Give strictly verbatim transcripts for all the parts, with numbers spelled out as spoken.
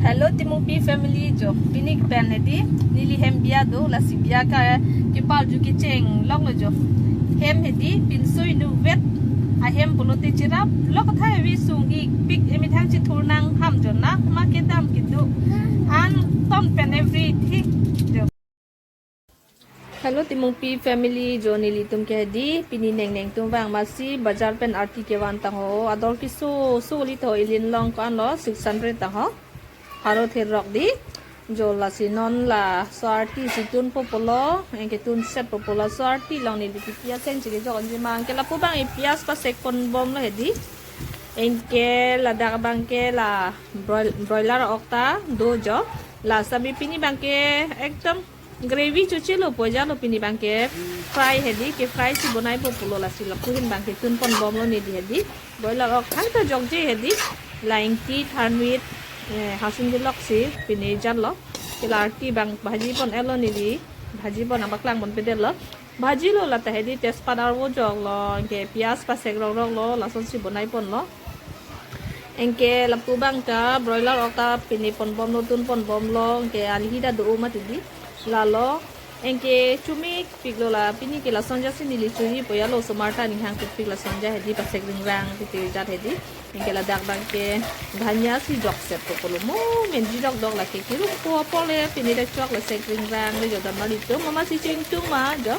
Hello Timungpi family jo, pini pen hedi neli hem biya do, lasi biya ke kepal ju kecheng lok lo jo. Hem hedi pinso inutvet ahem pulote cherap lok, thai vi sung-ik pik, emethang chethur nang ham jo, na ma kedam kedo an ton pen everything jo. Hello Timungpi family jo, nelitum ke hedi pini nengneng atum vang masi bajar pen arti kevan tang ho, ador keso so li tho, ilin long ko-an lo six hundred tang ho. Haro therok di jo, lasi non laso arti si tunpo pulo, anke tun set po pulo, laso arti along neli pipi aseng chili jok anji mang ke lapu abang e piyaj pasek ponbom lo hedi. Anke ladak abang ke la broil-, broiler ok ta do jo. La sami pini abang ke ekdom gravy choche lo pu ajat lo, pini abang ke fry hedi, ke fry si bonaipo pulo, lasi lapu ahin abang ke tun ponbom lo neli hedi. Broiler ok than ta jokje hedi. La ingti tharmit, eh, hasun jelok si pini jat lo. Ke la arti abang bhaji pon-et lo neli. Bhaji pon nangpaklang ponpedet lo. Bhaji lo, la ta hedi tejpat arvo jok lo, anke piyaj pasek rokrok lo, lason si bonai pon lo. Anke lapu abang ta broiler ok ta pini ponbom lo, tun ponbom lo, anke alihi ta do-o mati di. Lalo, anke chomik pik lo, la pini ke lason ajat si neli choripo ya lo, osomar ta ninghang pik pik, lason ajat hedi pasek ringrang titi jat hedi. Anke ladak abang ke dhania si jok set po pulo, mo menji dokdok, lake kirumpo apor le pini dak chok, la sek ringrang le jo damnang itum, mama si chengtung ma jo.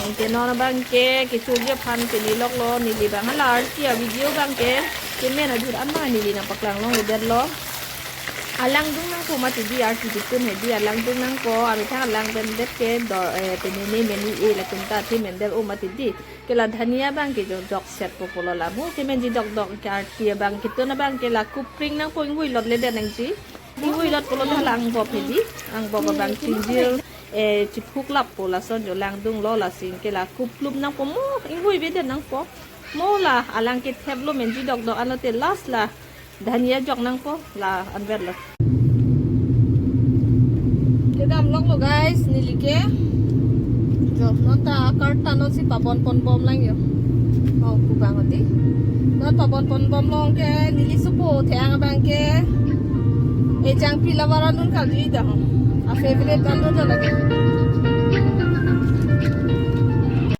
Anke non abang ke kechorji aphan pini lok lo, neli abang hala arti a-video abang ke kemen ajut an abang neli nangpaklang longledet lo. Alangdung nangpo mati di, arti ketun hedi alangdung nangpo, amethang alang pen det ke do, eh, pini ne meni e latum ta athe men det-o mati di. Ke la dhania abang ke jo jok set po pulo, la mo kemenji dokdok, ke arti abang ketun abang ke la kupring nangpo, ingvoi lot ledet nangji. Ingvoi lot pulo ta la angbop hedi, angbop abang chingjir, eh, chiphuk lap po, lason jo langdung lo, lasi ke la kuplum nangpo, mo ingvoi vedet nangpo. Mo la alang kethep lo, menji dokdok anlote last la dhania jok nangpo, la anvet lo. Kedam lok lo guys, neli ke. Jo, non ta cart ta non si pabon ponbom lang jo. Oh, kubang ati. Non pabon ponbom long ke, neli supo thang abang ke. E chang pila vara nun kali dah. A favorite ta nun lagi.